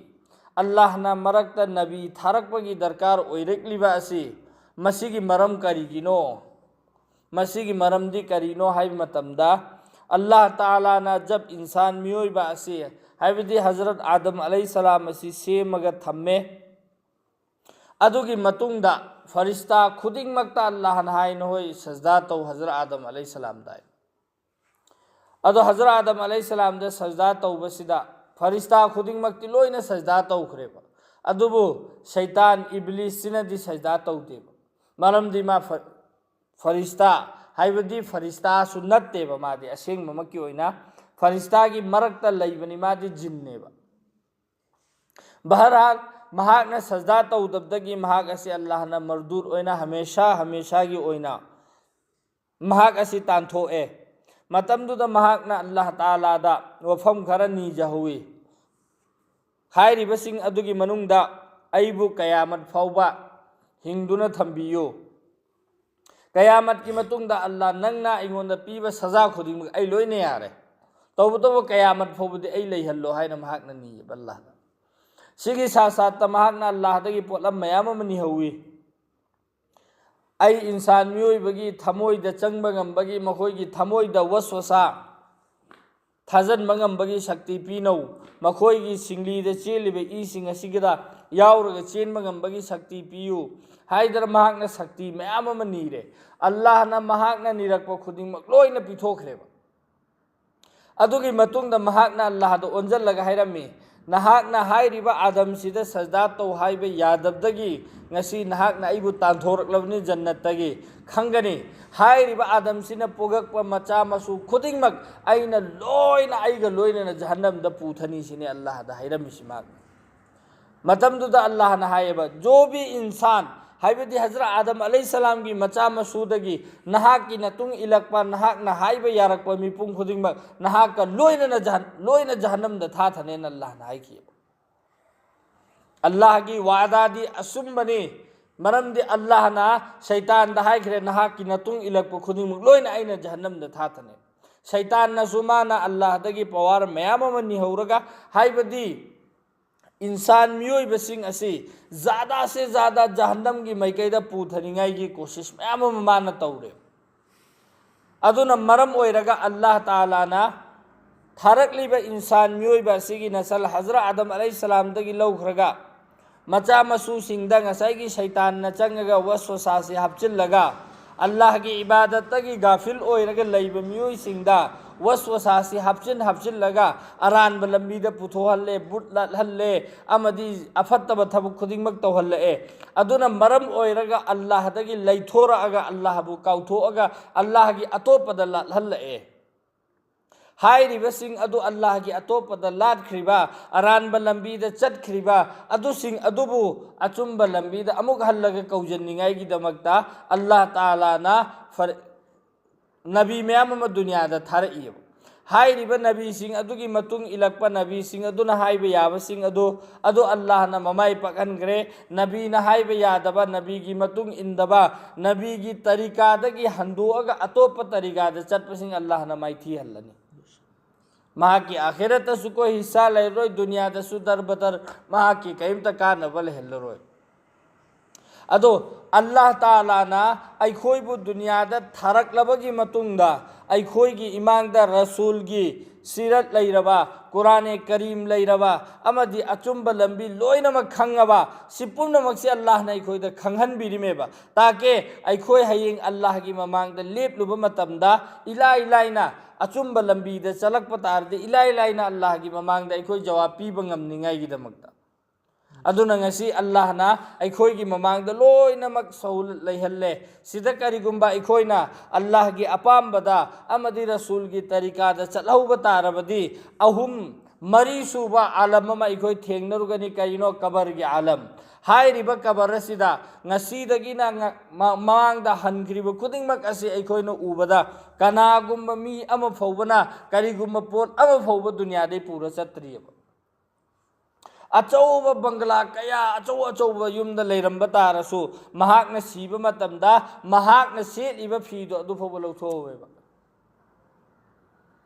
ꯑꯜꯂꯥꯍꯅ ꯃꯔꯛꯇ ꯅꯕꯤ ꯊꯥꯔꯛꯄꯒꯤ ꯗꯔꯀꯥꯔ ꯑꯣꯏꯔꯛꯂꯤꯕ ꯑꯁꯤ, ꯃꯁꯤꯒꯤ ꯃꯔꯝ ꯀꯔꯤꯒꯤꯅꯣ? ꯃꯁꯤꯒꯤ ꯃꯔꯝꯗꯤ ꯀꯔꯤꯅꯣ ꯍꯥꯏꯕ ꯃꯇꯝꯗ, ꯑꯜꯂꯥꯍ ꯇꯥꯂꯥꯅ ꯖꯕ ꯏꯟꯁꯥꯟ, ꯃꯤꯑꯣꯏꯕ ꯑꯁꯤ, ꯍꯥꯏꯕꯗꯤ ꯍꯖꯔꯠ ꯑꯥꯗꯝ ꯑꯂꯩꯍꯤ ꯁꯂꯥꯝ ꯑꯁꯤ ꯁꯦꯝꯃꯒ ꯊꯝꯃꯦ꯫ ꯑꯗꯨꯒꯤ ꯃꯇꯨꯡꯗ ꯐꯔꯤꯁꯇꯥ ꯈꯨꯗꯤꯡꯃꯛꯇ ꯑꯜꯂꯥꯍꯅ ꯍꯥꯏ, "ꯅꯈꯣꯏ ꯁꯖꯗꯥ ꯇꯧ ꯍꯖꯔꯠ ꯑꯥꯗꯝ ꯑꯂꯩꯍꯤ ꯁꯂꯥꯝꯗ" ꯍꯥꯏ꯫ ꯑꯗꯣ ꯍꯖꯔꯠ ꯑꯥꯗꯝ ꯑꯂꯩꯍꯤ ꯁꯂꯥꯝꯗ ꯁꯖꯗꯥ ꯇꯧꯕꯁꯤꯗ ꯐꯔꯤꯁꯇꯥ ꯈꯨꯗꯤꯡꯃꯛꯇꯤ ꯂꯣꯏꯅ ꯁꯖꯗꯥ ꯇꯧꯈ꯭ꯔꯦꯕ꯫ ꯑꯗꯨꯕꯨ ꯁꯩꯇꯥꯟ ꯏꯕꯂꯤꯁꯁꯤꯅꯗꯤ ꯁꯖꯗꯥ ꯇꯧꯗꯦꯕ꯫ ꯃꯔꯝꯗꯤ ꯃꯥ ꯐ-, ꯐꯔꯤꯁꯇꯥ, ꯍꯥꯏꯕꯗꯤ ꯐꯔꯤꯁꯇꯥꯁꯨ ꯅꯠꯇꯦꯕ, ꯃꯥꯗꯤ ꯑꯁꯦꯡꯕꯃꯛꯀꯤ ꯑꯣꯏꯅ ꯐꯔꯤꯁꯇꯥꯒꯤ ꯃꯔꯛꯇ ꯂꯩꯕꯅꯤ, ꯃꯥꯗꯤ ꯖꯤꯟꯅꯦꯕ꯫ ꯕꯍꯔꯍꯥꯜ, ꯃꯍꯥꯛꯅ ꯁꯖꯗꯥ ꯇꯧꯗꯕꯗꯒꯤ ꯃꯍꯥꯛ ꯑꯁꯤ ꯑꯜꯂꯥꯍꯅ ꯃꯔꯗꯨꯗ ꯑꯣꯏꯅ ꯍꯃꯦꯁꯥ ꯍꯃꯦꯁꯥꯒꯤ ꯑꯣꯏꯅ ꯃꯍꯥꯛ ꯑꯁꯤ ꯇꯥꯟꯊꯣꯛꯑꯦ꯫ ꯃꯇꯝꯗꯨꯗ ꯃꯍꯥꯛꯅ ꯑꯜꯂꯥꯍ ꯇꯥꯂꯥꯗ ꯋꯥꯐꯝ ꯈꯔ ꯅꯤꯖꯍꯧꯋꯤ꯫ ꯍꯥꯏꯔꯤꯕꯁꯤꯡ ꯑꯗꯨꯒꯤ ꯃꯅꯨꯡꯗ, "ꯑꯩꯕꯨ ꯀꯌꯥꯃꯠ ꯐꯥꯎꯕ ꯍꯤꯡꯗꯨꯅ ꯊꯝꯕꯤꯌꯨ꯫ ꯀꯌꯥꯃꯠꯀꯤ ꯃꯇꯨꯡꯗ ꯑꯜꯂꯥꯍ ꯅꯪꯅ ꯑꯩꯉꯣꯟꯗ ꯄꯤꯕ ꯁꯖꯥ ꯈꯨꯗꯤꯡꯃꯛ ꯑꯩ ꯂꯣꯏꯅ ꯌꯥꯔꯦ꯫ ꯇꯧꯕꯇꯕꯨ ꯀꯌꯥꯃꯠ ꯐꯥꯎꯕꯗꯤ ꯑꯩ ꯂꯩꯍꯜꯂꯣ" ꯍꯥꯏꯅ ꯃꯍꯥꯛꯅ ꯅꯤꯌꯦꯕ ꯑꯜꯂꯥꯍꯗ꯫ ꯁꯤꯒꯤ ꯁꯥ ꯁꯥꯠꯇ ꯃꯍꯥꯛꯅ ꯑꯜꯂꯥꯍꯗꯒꯤ ꯄꯣꯠꯂꯝ ꯃꯌꯥꯝ ꯑꯃ ꯅꯤꯍꯧꯋꯤ꯫ ꯑꯩ ꯏꯟꯁꯥꯟ ꯃꯤꯑꯣꯏꯕꯒꯤ ꯊꯃꯣꯏꯗ ꯆꯪꯕ ꯉꯝꯕꯒꯤ, ꯃꯈꯣꯏꯒꯤ ꯊꯃꯣꯏꯗ ꯋꯁꯋꯁꯥ, ꯊꯥꯖꯤꯟꯕ ꯉꯝꯕꯒꯤ ꯁꯛꯇꯤ ꯄꯤꯅꯧ꯫ ꯃꯈꯣꯏꯒꯤ ꯁꯤꯡꯂꯤꯗ ꯆꯦꯜꯂꯤꯕ ꯏꯁꯤꯡ ꯑꯁꯤꯒꯤꯗ ꯌꯥꯎꯔꯒ ꯆꯦꯟꯕ ꯉꯝꯕꯒꯤ ꯁꯛꯇꯤ ꯄꯤꯌꯨ ꯍꯥꯏꯗꯅ ꯃꯍꯥꯛꯅ ꯁꯛꯇꯤ ꯃꯌꯥꯝ ꯑꯃ ꯅꯤꯔꯦ꯫ ꯑꯜꯂꯥꯍꯅ ꯃꯍꯥꯛꯅ ꯅꯤꯔꯛꯄ ꯈꯨꯗꯤꯡꯃꯛ ꯂꯣꯏꯅ ꯄꯤꯊꯣꯛꯈ꯭ꯔꯦꯕ꯫ ꯑꯗꯨꯒꯤ ꯃꯇꯨꯡꯗ ꯃꯍꯥꯛꯅ ꯑꯜꯂꯥꯍꯗ ꯑꯣꯟꯁꯤꯜꯂꯒ ꯍꯥꯏꯔꯝꯃꯤ, "ꯅꯍꯥꯛꯅ ꯍꯥꯏꯔꯤꯕ ꯑꯥꯗꯝꯁꯤꯗ ꯁꯖꯗꯥ ꯇꯧ ꯍꯥꯏꯕ ꯌꯥꯗꯕꯗꯒꯤ ꯉꯁꯤ ꯅꯍꯥꯛꯅ ꯑꯩꯕꯨ ꯇꯥꯟꯊꯣꯔꯛꯂꯕꯅꯤ ꯖꯟꯅꯠꯇꯒꯤ꯫ ꯈꯪꯒꯅꯤ, ꯍꯥꯏꯔꯤꯕ ꯑꯥꯗꯝꯁꯤꯅ ꯄꯣꯛꯂꯛꯄ ꯃꯆꯥ ꯃꯁꯨ ꯈꯨꯗꯤꯡꯃꯛ ꯑꯩꯅ ꯂꯣꯏꯅ ꯑꯩꯒ ꯂꯣꯏꯅꯅ ꯖꯍꯟꯅꯝꯗ ꯄꯨꯊꯅꯤ" ꯁꯤꯅꯤ ꯑꯜꯂꯥꯍꯗ ꯍꯥꯏꯔꯝꯃꯤꯁꯤ ꯃꯍꯥꯛꯅ꯫ ꯃꯇꯝꯗꯨꯗ ꯑꯜꯂꯥꯍꯅ ꯍꯥꯏꯌꯦꯕ, "ꯖꯣ ꯚꯤ ꯏꯟꯁꯥꯟ", ꯍꯥꯏꯕꯗꯤ ꯍꯖꯔꯠ ꯑꯥꯗꯝ ꯑꯂꯩꯍꯤꯁꯁꯂꯥꯝꯒꯤ ꯃꯆꯥ ꯃꯁꯨꯗꯒꯤ ꯅꯍꯥꯛꯀꯤ ꯅꯇꯨꯡ ꯏꯜꯂꯛꯄ, ꯅꯍꯥꯛꯅ ꯍꯥꯏꯕ ꯌꯥꯔꯛꯄ ꯃꯤꯄꯨꯝ ꯈꯨꯗꯤꯡꯃꯛ ꯅꯍꯥꯛꯀ ꯂꯣꯏꯅꯅ ꯖꯍꯟ-, ꯂꯣꯏꯅ ꯖꯍꯟꯅꯝꯗ ꯊꯥꯊꯅꯦꯅ ꯑꯜꯂꯥꯍꯅ ꯍꯥꯏꯈꯤꯑꯕ꯫ ꯑꯜꯂꯥꯍꯒꯤ ꯋꯥꯗꯥꯗꯤ ꯑꯆꯨꯝꯕꯅꯤ, ꯃꯔꯝꯗꯤ ꯑꯜꯂꯥꯍꯅ ꯁꯩꯇꯥꯟꯗ ꯍꯥꯏꯈ꯭ꯔꯦ, "ꯅꯍꯥꯛꯀꯤ ꯅꯇꯨꯡ ꯏꯜꯂꯛꯄ ꯈꯨꯗꯤꯡꯃꯛ ꯂꯣꯏꯅ ꯑꯩꯅ ꯖꯍꯟꯅꯝꯗ ꯊꯥꯊꯅꯦ"꯫ ꯁꯩꯇꯥꯟꯅꯁꯨ ꯃꯥꯅ ꯑꯜꯂꯥꯍꯗꯒꯤ ꯄꯋꯥꯔ ꯃꯌꯥꯝ ꯑꯃ ꯅꯤꯍꯧꯔꯒ, ꯍꯥꯏꯕꯗꯤ ꯏꯟꯁꯥꯟ ꯃꯤꯑꯣꯏꯕꯁꯤꯡ ꯑꯁꯤ ꯖꯥꯗꯥꯁꯦ ꯖꯥꯗꯥ ꯖꯍꯟꯅꯝꯒꯤ ꯃꯥꯏꯀꯩꯗ ꯄꯨꯊꯅꯤꯡꯉꯥꯏꯒꯤ ꯀꯣꯁꯤꯁ ꯃꯌꯥꯝ ꯑꯃ ꯃꯥꯅ ꯇꯧꯔꯦ꯫ ꯑꯗꯨꯅ ꯃꯔꯝ ꯑꯣꯏꯔꯒ ꯑꯜꯂꯥꯍ ꯇꯥꯂꯥꯅ ꯊꯥꯔꯛꯂꯤꯕ ꯏꯟꯁꯥꯟ ꯃꯤꯑꯣꯏꯕ ꯑꯁꯤꯒꯤ ꯅꯁꯜ ꯍꯖꯔꯠ ꯑꯥꯗꯝ ꯑꯂꯩꯍꯤꯁꯁꯂꯥꯝꯗꯒꯤ ꯂꯧꯈ꯭ꯔꯒ ꯃꯆꯥ ꯃꯁꯨꯁꯤꯡꯗ ꯉꯁꯥꯏꯒꯤ ꯁꯩꯇꯥꯟꯅ ꯆꯪꯉꯒ ꯋꯁꯋꯁꯥꯁꯤ ꯍꯥꯞꯆꯤꯜꯂꯒ ꯑꯜꯂꯥꯍꯒꯤ ꯏꯕꯥꯗꯠꯇꯒꯤ ꯒꯥꯐꯤꯜ ꯑꯣꯏꯔꯒ ꯂꯩꯕ ꯃꯤꯑꯣꯏꯁꯤꯡꯗ ꯋꯁꯋꯁꯥꯁꯤ ꯍꯥꯞꯆꯤꯟ ꯍꯥꯞꯆꯤꯜꯂꯒ ꯑꯔꯥꯟꯕ ꯂꯝꯕꯤꯗ ꯄꯨꯊꯣꯛꯍꯜꯂꯦ, ꯕꯨꯠ ꯂꯥꯠꯍꯜꯂꯦ, ꯑꯃꯗꯤ ꯑꯐꯠꯇꯕ ꯊꯕꯛ ꯈꯨꯗꯤꯡꯃꯛ ꯇꯧꯍꯜꯂꯛꯑꯦ꯫ ꯑꯗꯨꯅ ꯃꯔꯝ ꯑꯣꯏꯔꯒ ꯑꯜꯂꯥꯍꯗꯒꯤ ꯂꯩꯊꯣꯔꯛꯑꯒ ꯑꯜꯂꯥꯍꯕꯨ ꯀꯥꯎꯊꯣꯛꯑꯒ ꯑꯜꯂꯥꯍꯒꯤ ꯑꯇꯣꯞꯄꯗ ꯂꯥꯠꯍꯜꯂꯛꯑꯦ꯫ ꯍꯥꯏꯔꯤꯕꯁꯤꯡ ꯑꯗꯨ ꯑꯜꯂꯥꯍꯒꯤ ꯑꯇꯣꯞꯄꯗ ꯂꯥꯠꯈ꯭ꯔꯤꯕ, ꯑꯔꯥꯟꯕ ꯂꯝꯕꯤꯗ ꯆꯠꯈ꯭ꯔꯤꯕ ꯑꯗꯨꯁꯤꯡ ꯑꯗꯨꯕꯨ ꯑꯆꯨꯝꯕ ꯂꯝꯕꯤꯗ ꯑꯃꯨꯛ ꯍꯜꯂꯒ ꯀꯧꯖꯟꯅꯤꯡꯉꯥꯏꯒꯤꯗꯃꯛꯇ ꯑꯜꯂꯥꯍ ꯇꯥꯂꯥꯅ ꯐꯔ-, ꯅꯕꯤ ꯃꯌꯥꯝ ꯑꯃ ꯗꯨꯅꯤꯌꯥꯗ ꯊꯥꯔꯛꯏꯕ꯫ ꯍꯥꯏꯔꯤꯕ ꯅꯕꯤꯁꯤꯡ ꯑꯗꯨꯒꯤ ꯃꯇꯨꯡ ꯏꯜꯂꯛꯄ ꯅꯕꯤꯁꯤꯡ ꯑꯗꯨꯅ ꯍꯥꯏꯕ ꯌꯥꯕꯁꯤꯡ ꯑꯗꯨ, ꯑꯗꯨ ꯑꯜꯂꯥꯍꯅ ꯃꯃꯥꯏ ꯄꯥꯛꯍꯟꯈ꯭ꯔꯦ꯫ ꯅꯕꯤꯅ ꯍꯥꯏꯕ ꯌꯥꯗꯕ, ꯅꯕꯤꯒꯤ ꯃꯇꯨꯡ ꯏꯟꯗꯕ, ꯅꯕꯤꯒꯤ ꯇꯔꯤꯀꯥꯗꯒꯤ ꯍꯟꯗꯣꯛꯑꯒ ꯑꯇꯣꯞꯄ ꯇꯔꯤꯀꯥꯗ ꯆꯠꯄꯁꯤꯡ ꯑꯜꯂꯥꯍꯅ ꯃꯥꯏꯊꯤꯍꯜꯂꯅꯤ꯫ ꯃꯍꯥꯛꯀꯤ ꯑꯥꯈꯤꯔꯠꯇꯁꯨ ꯀꯣꯏ ꯍꯤꯁꯥ ꯂꯩꯔꯣꯏ, ꯗꯨꯅꯤꯌꯥꯗꯁꯨ ꯗꯔꯕꯗꯔ ꯃꯍꯥꯛꯀꯤ ꯀꯔꯤꯝꯇ ꯀꯥꯟꯅꯕ ꯂꯩꯍꯜꯂꯔꯣꯏ꯫ ꯑꯗꯣ ꯑꯜꯂꯥꯍ ꯇꯥꯂꯥꯅ ꯑꯩꯈꯣꯏꯕꯨ ꯗꯨꯅꯤꯌꯥꯗ ꯊꯥꯔꯛꯂꯕꯒꯤ ꯃꯇꯨꯡꯗ, ꯑꯩꯈꯣꯏꯒꯤ ꯏꯃꯥꯡꯗ ꯔꯁꯨꯜꯒꯤ ꯁꯤꯔꯠ ꯂꯩꯔꯕ, ꯀꯨꯔꯥꯅꯦ ꯀꯔꯤꯝ ꯂꯩꯔꯕ ꯑꯃꯗꯤ ꯑꯆꯨꯝꯕ ꯂꯝꯕꯤ ꯂꯣꯏꯅꯃꯛ ꯈꯪꯉꯕ, ꯁꯤ ꯄꯨꯝꯅꯃꯛꯁꯤ ꯑꯜꯂꯥꯍꯅ ꯑꯩꯈꯣꯏꯗ ꯈꯪꯍꯟꯕꯤꯔꯤꯃꯦꯕ꯫ ꯇꯥꯀꯦ ꯑꯩꯈꯣꯏ ꯍꯌꯦꯡ ꯑꯜꯂꯥꯍꯒꯤ ꯃꯃꯥꯡꯗ ꯂꯦꯞꯂꯨꯕ ꯃꯇꯝꯗ ꯏꯂꯥꯏ ꯂꯥꯏꯅ ꯑꯆꯨꯝꯕ ꯂꯝꯕꯤꯗ ꯆꯠꯂꯛꯄ ꯇꯥꯔꯗꯤ, ꯏꯂꯥꯏ ꯂꯥꯏꯅ ꯑꯜꯂꯥꯍꯒꯤ ꯃꯃꯥꯡꯗ ꯑꯩꯈꯣꯏ ꯖꯋꯥꯕ ꯄꯤꯕ ꯉꯝꯅꯤꯡꯉꯥꯏꯒꯤꯗꯃꯛꯇ꯫ ꯑꯗꯨꯅ ꯉꯁꯤ ꯑꯜꯂꯥꯍꯅ ꯑꯩꯈꯣꯏꯒꯤ ꯃꯃꯥꯡꯗ ꯂꯣꯏꯅꯃꯛ ꯁꯍꯨꯂꯠ ꯂꯩꯍꯜꯂꯦ꯫ ꯁꯤꯗ ꯀꯔꯤꯒꯨꯝꯕ ꯑꯩꯈꯣꯏꯅ ꯑꯜꯂꯥꯍꯒꯤ ꯑꯄꯥꯝꯕꯗ ꯑꯃꯗꯤ ꯔꯁꯨꯜꯒꯤ ꯇꯔꯤꯀꯥꯗ ꯆꯠꯍꯧꯕ ꯇꯥꯔꯕꯗꯤ, ꯑꯍꯨꯝ, ꯃꯔꯤ ꯁꯨꯕ ꯑꯥꯂꯝ ꯑꯃ ꯑꯩꯈꯣꯏ ꯊꯦꯡꯅꯔꯨꯒꯅꯤ꯫ ꯀꯔꯤꯅꯣ? ꯀꯕꯔꯒꯤ ꯑꯥꯂꯝ꯫ ꯍꯥꯏꯔꯤꯕ ꯀꯕꯔ ꯑꯁꯤꯗ ꯉꯁꯤꯗꯒꯤꯅ ꯉ-, ꯃ-, ꯃꯃꯥꯡꯗ ꯍꯟꯈ꯭ꯔꯤꯕ ꯈꯨꯗꯤꯡꯃꯛ ꯑꯁꯤ ꯑꯩꯈꯣꯏꯅ ꯎꯕꯗ ꯀꯅꯥꯒꯨꯝꯕ ꯃꯤ ꯑꯃ ꯐꯥꯎꯕꯅ ꯀꯔꯤꯒꯨꯝꯕ ꯄꯣꯠ ꯑꯃ ꯐꯥꯎꯕ ꯗꯨꯅꯤꯌꯥꯗꯩ ꯄꯨꯔ ꯆꯠꯇ꯭ꯔꯤꯑꯕ꯫ ꯑꯆꯧꯕ ꯕꯪꯒꯂꯥ ꯀꯌꯥ, ꯑꯆꯧ ꯑꯆꯧꯕ ꯌꯨꯝꯗ ꯂꯩꯔꯝꯕ ꯇꯥꯔꯁꯨ, ꯃꯍꯥꯛꯅ ꯁꯤꯕ ꯃꯇꯝꯗ ꯃꯍꯥꯛꯅ ꯁꯦꯠꯂꯤꯕ ꯐꯤꯗꯣ ꯑꯗꯨ ꯐꯥꯎꯕ ꯂꯧꯊꯣꯛꯍꯧꯋꯦꯕ꯫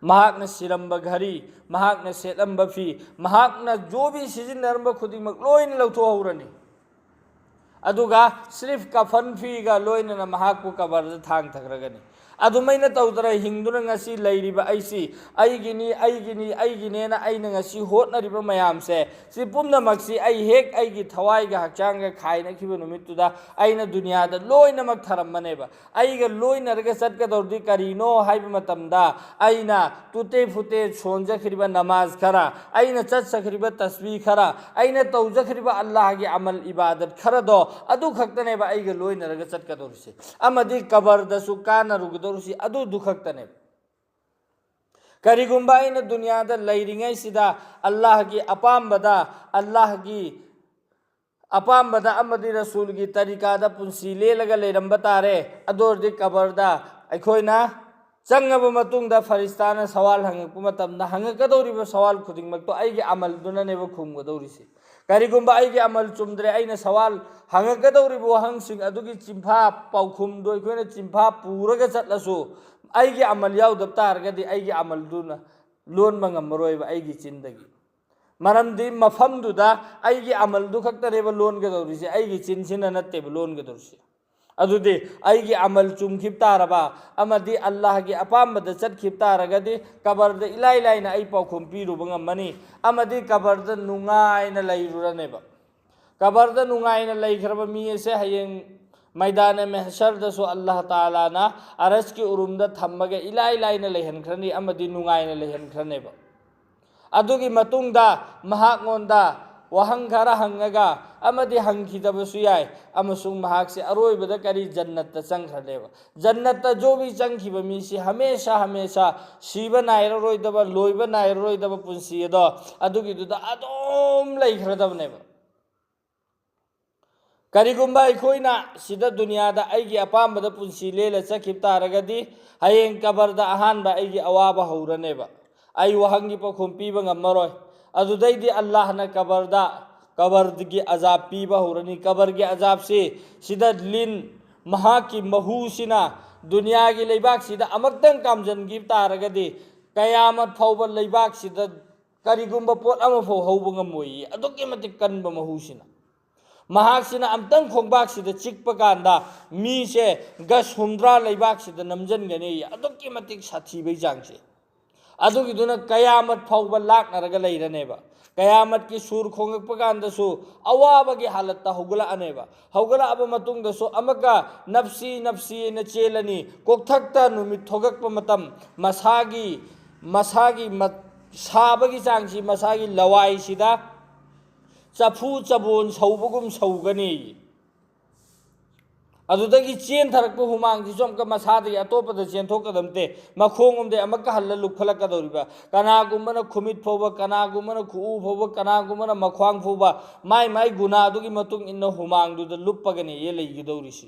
ꯃꯍꯥꯛꯅ ꯁꯤꯔꯝꯕ ꯘꯔꯤ, ꯃꯍꯥꯛꯅ ꯁꯦꯠꯂꯝꯕ ꯐꯤ, ꯃꯍꯥꯛꯅ ꯖꯣꯕꯤ ꯁꯤꯖꯤꯟꯅꯔꯝꯕ ꯈꯨꯗꯤꯡꯃꯛ ꯂꯣꯏꯅ ꯂꯧꯊꯣꯛꯍꯧꯔꯅꯤ꯫ ꯑꯗꯨꯒ ꯁ꯭ꯔꯤꯐ ꯀꯐꯟ ꯐꯤꯒ ꯂꯣꯏꯅꯅ ꯃꯍꯥꯛꯄꯨ ꯀꯕꯔꯗ ꯊꯥꯡꯊꯈ꯭ꯔꯒꯅꯤ꯫ ꯑꯗꯨꯃꯥꯏꯅ ꯇꯧꯗꯅ ꯍꯤꯡꯗꯨꯅ ꯉꯁꯤ ꯂꯩꯔꯤꯕ ꯑꯩꯁꯤ ꯑꯩꯒꯤꯅꯤ, ꯑꯩꯒꯤꯅꯤ, ꯑꯩꯒꯤꯅꯦꯅ ꯑꯩꯅ ꯉꯁꯤ ꯍꯣꯠꯅꯔꯤꯕ ꯃꯌꯥꯝꯁꯦ, ꯁꯤ ꯄꯨꯝꯅꯃꯛꯁꯤ ꯑꯩ ꯍꯦꯛ ꯑꯩꯒꯤ ꯊꯋꯥꯏꯒ ꯍꯛꯆꯥꯡꯒ ꯈꯥꯏꯅꯈꯤꯕ ꯅꯨꯃꯤꯠꯇꯨꯗ ꯑꯩꯅ ꯗꯨꯅꯤꯌꯥꯗ ꯂꯣꯏꯅꯃꯛ ꯊꯔꯝꯕꯅꯦꯕ꯫ ꯑꯩꯒ ꯂꯣꯏꯅꯔꯒ ꯆꯠꯀꯗꯧꯔꯤꯗꯤ ꯀꯔꯤꯅꯣ ꯍꯥꯏꯕ ꯃꯇꯝꯗ, ꯑꯩꯅ ꯇꯨꯇꯦ ꯐꯨꯇꯦ ꯁꯣꯟꯖꯈ꯭ꯔꯤꯕ ꯅꯃꯥꯖ ꯈꯔ, ꯑꯩꯅ ꯆꯠꯆꯈ꯭ꯔꯤꯕ ꯇꯁꯕꯤ ꯈꯔ, ꯑꯩꯅ ꯇꯧꯖꯈ꯭ꯔꯤꯕ ꯑꯜꯂꯥꯍꯒꯤ ꯑꯃꯜ ꯏꯕꯥꯗꯠ ꯈꯔꯗꯣ, ꯑꯗꯨ ꯈꯛꯇꯅꯦꯕ ꯑꯩꯒ ꯂꯣꯏꯅꯔꯒ ꯆꯠꯀꯗꯧꯔꯤꯁꯤ, ꯑꯃꯗꯤ ꯀꯕꯔꯗꯁꯨ ꯀꯥꯟꯅꯔꯨꯒꯗꯧꯔꯤꯁꯤ ꯑꯗꯨꯗꯨ ꯈꯛꯇꯅꯦꯕ꯫ ꯀꯔꯤꯒꯨꯝꯕ ꯑꯩꯅ ꯗꯨꯅꯤꯌꯥꯗ ꯂꯩꯔꯤꯉꯩꯁꯤꯗ ꯑꯜꯂꯥꯍꯒꯤ ꯑꯄꯥꯝꯕꯗ, ꯑꯜꯂꯥꯍꯒꯤ ꯑꯄꯥꯝꯕꯗ ꯑꯃꯗꯤ ꯔꯁꯨꯜꯒꯤ ꯇꯔꯤꯀꯥꯗ ꯄꯨꯟꯁꯤ ꯂꯦꯜꯂꯒ ꯂꯩꯔꯝꯕ ꯇꯥꯔꯦ꯫ ꯑꯗꯨ ꯑꯣꯏꯔꯗꯤ ꯀꯕꯔꯗ ꯑꯩꯈꯣꯏꯅ ꯆꯪꯉꯕ ꯃꯇꯨꯡꯗ ꯐꯔꯤꯁꯇꯥꯅ ꯁꯋꯥꯜ ꯍꯪꯉꯛꯄ ꯃꯇꯝꯗ, ꯍꯪꯉꯛꯀꯗꯧꯔꯤꯕ ꯁꯋꯥꯜ ꯈꯨꯗꯤꯡꯃꯛꯇꯣ ꯑꯩꯒꯤ ꯑꯃꯜꯗꯨꯅꯅꯦꯕ ꯈꯨꯝꯒꯗꯧꯔꯤꯁꯤ꯫ ꯀꯔꯤꯒꯨꯝꯕ ꯑꯩꯒꯤ ꯑꯃꯜ ꯆꯨꯝꯗ꯭ꯔꯦ, ꯑꯩꯅ ꯁꯋꯥꯜ ꯍꯪꯉꯛꯀꯗꯧꯔꯤꯕ ꯋꯥꯍꯪꯁꯤꯡ ꯑꯗꯨꯒꯤ ꯆꯤꯟꯐꯥ ꯄꯥꯎꯈꯨꯝꯗꯣ ꯑꯩꯈꯣꯏꯅ ꯆꯤꯟꯐꯥ ꯄꯨꯔꯒ ꯆꯠꯂꯁꯨ, ꯑꯩꯒꯤ ꯑꯃꯜ ꯌꯥꯎꯗꯕ ꯇꯥꯔꯒꯗꯤ ꯑꯩꯒꯤ ꯑꯃꯜꯗꯨꯅ ꯂꯣꯟꯕ ꯉꯝꯃꯔꯣꯏꯕ ꯑꯩꯒꯤ ꯆꯤꯟꯗꯒꯤ꯫ ꯃꯔꯝꯗꯤ ꯃꯐꯝꯗꯨꯗ ꯑꯩꯒꯤ ꯑꯃꯜꯗꯨ ꯈꯛꯇꯅꯦꯕ ꯂꯣꯟꯒꯗꯧꯔꯤꯁꯦ, ꯑꯩꯒꯤ ꯆꯤꯟꯁꯤꯅ ꯅꯠꯇꯦꯕ ꯂꯣꯟꯒꯗꯧꯔꯤꯁꯦ꯫ ꯑꯗꯨꯗꯤ ꯑꯩꯒꯤ ꯑꯃꯜ ꯆꯨꯝꯈꯤꯕ ꯇꯥꯔꯕ ꯑꯃꯗꯤ ꯑꯜꯂꯥꯍꯒꯤ ꯑꯄꯥꯝꯕꯗ ꯆꯠꯈꯤꯕ ꯇꯥꯔꯒꯗꯤ ꯀꯕꯔꯗ ꯏꯂꯥꯏ ꯂꯥꯏꯅ ꯑꯩ ꯄꯥꯎꯈꯨꯝ ꯄꯤꯔꯨꯕ ꯉꯝꯃꯅꯤ, ꯑꯃꯗꯤ ꯀꯕꯔꯗ ꯅꯨꯡꯉꯥꯏꯅ ꯂꯩꯔꯨꯔꯅꯦꯕ꯫ ꯀꯕꯔꯗ ꯅꯨꯡꯉꯥꯏꯅ ꯂꯩꯈ꯭ꯔꯕ ꯃꯤ ꯑꯁꯦ ꯍꯌꯦꯡ ꯃꯩꯗꯥꯅ ꯃꯦꯍꯁꯔꯗꯁꯨ ꯑꯜꯂꯥꯍ ꯇꯥꯂꯥꯅ ꯑꯔꯁꯀꯤ ꯎꯔꯨꯝꯗ ꯊꯝꯃꯒ ꯏꯂꯥꯏ ꯂꯥꯏꯅ ꯂꯩꯍꯟꯈ꯭ꯔꯅꯤ ꯑꯃꯗꯤ ꯅꯨꯡꯉꯥꯏꯅ ꯂꯩꯍꯟꯈ꯭ꯔꯅꯦꯕ꯫ ꯑꯗꯨꯒꯤ ꯃꯇꯨꯡꯗ ꯃꯍꯥꯛꯉꯣꯟꯗ ꯋꯥꯍꯪ ꯈꯔ ꯍꯪꯉꯒ ꯑꯃꯗꯤ ꯍꯪꯈꯤꯗꯕꯁꯨ ꯌꯥꯏ, ꯑꯃꯁꯨꯡ ꯃꯍꯥꯛꯁꯦ ꯑꯔꯣꯏꯕꯗ ꯀꯔꯤ ꯖꯟꯅꯠꯇ ꯆꯪꯈ꯭ꯔꯅꯦꯕ꯫ ꯖꯟꯅꯠꯇ ꯖꯣꯕꯤ ꯆꯪꯈꯤꯕ ꯃꯤꯁꯤ ꯍꯃꯦꯁꯥ ꯍꯃꯦꯁꯥ ꯁꯤꯕ ꯅꯥꯏꯔꯔꯣꯏꯗꯕ, ꯂꯣꯏꯕ ꯅꯥꯏꯔꯔꯣꯏꯗꯕ ꯄꯨꯟꯁꯤ ꯑꯗꯣ ꯑꯗꯨꯒꯤꯗꯨꯗ ꯑꯗꯨꯝ ꯂꯩꯈ꯭ꯔꯗꯕꯅꯦꯕ꯫ ꯀꯔꯤꯒꯨꯝꯕ ꯑꯩꯈꯣꯏꯅ ꯁꯤꯗ ꯗꯨꯅꯤꯌꯥꯗ ꯑꯩꯒꯤ ꯑꯄꯥꯝꯕꯗ ꯄꯨꯟꯁꯤ ꯂꯦꯜꯂ ꯆꯠꯈꯤꯕ ꯇꯥꯔꯒꯗꯤ ꯍꯌꯦꯡ ꯀꯕꯔꯗ ꯑꯍꯥꯟꯕ ꯑꯩꯒꯤ ꯑꯋꯥꯕ ꯍꯧꯔꯅꯦꯕ꯫ ꯑꯩ ꯋꯥꯍꯪꯒꯤ ꯄꯥꯎꯈꯨꯝ ꯄꯤꯕ ꯉꯝꯃꯔꯣꯏ꯫ ꯑꯗꯨꯗꯩꯗꯤ ꯑꯜꯂꯥꯍꯅ ꯀꯕꯔꯗ, ꯀꯕꯔꯒꯤ ꯑꯖꯥꯕ ꯄꯤꯕ ꯍꯧꯔꯅꯤ꯫ ꯀꯕꯔꯒꯤ ꯑꯖꯥꯕꯁꯤ ꯁꯤꯗ ꯂꯤꯟ, ꯃꯍꯥꯛꯀꯤ ꯃꯍꯨꯁꯤꯅ ꯗꯨꯅꯤꯌꯥꯒꯤ ꯂꯩꯕꯥꯛꯁꯤꯗ ꯑꯃꯨꯛꯇꯪ ꯀꯥꯝꯖꯟꯈꯤꯕ ꯇꯥꯔꯒꯗꯤ ꯀꯌꯥꯃꯠ ꯐꯥꯎꯕ ꯂꯩꯕꯥꯛꯁꯤꯗ ꯀꯔꯤꯒꯨꯝꯕ ꯄꯣꯠ ꯑꯃꯐꯥꯎ ꯍꯧꯕ ꯉꯝꯃꯣꯏꯌꯦ, ꯑꯗꯨꯛꯀꯤ ꯃꯇꯤꯛ ꯀꯟꯕ ꯃꯍꯨꯁꯤꯅ꯫ ꯃꯍꯥꯛꯁꯤꯅ ꯑꯝꯇꯪ ꯈꯣꯡꯕꯥꯛꯁꯤꯗ ꯆꯤꯛꯄ ꯀꯥꯟꯗ ꯃꯤꯁꯦ ꯒꯁ ꯍꯨꯝꯗ꯭ꯔꯥ ꯂꯩꯕꯥꯛꯁꯤꯗ ꯅꯝꯁꯤꯟꯒꯅꯤ, ꯑꯗꯨꯛꯀꯤ ꯃꯇꯤꯛ ꯁꯥꯊꯤꯕꯩ ꯆꯥꯡꯁꯦ꯫ ꯑꯗꯨꯒꯤꯗꯨꯅ ꯀꯌꯥꯃꯠ ꯐꯥꯎꯕ ꯂꯥꯛꯅꯔꯒ ꯂꯩꯔꯅꯦꯕ꯫ ꯀꯌꯥꯃꯠꯀꯤ ꯁꯨꯔ ꯈꯣꯡꯉꯛꯄ ꯀꯥꯟꯗꯁꯨ ꯑꯋꯥꯕꯒꯤ ꯍꯥꯂꯠꯇ ꯍꯧꯒꯠꯂꯛꯑꯅꯦꯕ꯫ ꯍꯧꯒꯠꯂꯛꯑꯕ ꯃꯇꯨꯡꯗꯁꯨ ꯑꯃꯨꯛꯀ ꯅꯞꯁꯤ ꯅꯞꯁꯤ ꯍꯥꯏꯅ ꯆꯦꯜꯂꯅꯤ꯫ ꯀꯣꯛꯊꯛꯇ ꯅꯨꯃꯤꯠ ꯊꯣꯛꯂꯛꯄ ꯃꯇꯝ ꯃꯁꯥꯒꯤ, ꯃꯁꯥꯒꯤ ꯃ-, ꯁꯥꯕꯒꯤ ꯆꯥꯡꯁꯤ ꯃꯁꯥꯒꯤ ꯂꯋꯥꯏꯁꯤꯗ ꯆꯐꯨ ꯆꯕꯣꯟ ꯁꯧꯕꯒꯨꯝ ꯁꯧꯒꯅꯤ꯫ ꯑꯗꯨꯗꯒꯤ ꯆꯦꯟꯊꯔꯛꯄ ꯍꯨꯃꯥꯡꯁꯤꯁꯨ ꯑꯃꯨꯛꯀ ꯃꯁꯥꯗꯒꯤ ꯑꯇꯣꯞꯄꯗ ꯆꯦꯟꯊꯣꯛꯀꯗꯕ ꯅꯠꯇꯦ, ꯃꯈꯣꯡ ꯑꯃꯗꯒꯤ ꯑꯃꯨꯛꯀ ꯍꯜꯂ ꯂꯨꯞꯈꯠꯂꯛꯀꯗꯧꯔꯤꯕ꯫ ꯀꯅꯥꯒꯨꯝꯕꯅ ꯈꯨꯃꯤꯠ ꯐꯥꯎꯕ, ꯀꯅꯥꯒꯨꯝꯕꯅ ꯈꯨꯎ ꯐꯥꯎꯕ, ꯀꯅꯥꯒꯨꯝꯕꯅ ꯃꯈ꯭ꯋꯥꯡ ꯐꯥꯎꯕ, ꯃꯥꯏ ꯃꯥꯏ ꯒꯨꯅꯥꯗꯨꯒꯤ ꯃꯇꯨꯡ ꯏꯟꯅ ꯍꯨꯃꯥꯡꯗꯨꯗ ꯂꯨꯞꯄꯒꯅꯦꯌꯦ ꯂꯩꯒꯗꯧꯔꯤꯁꯤ꯫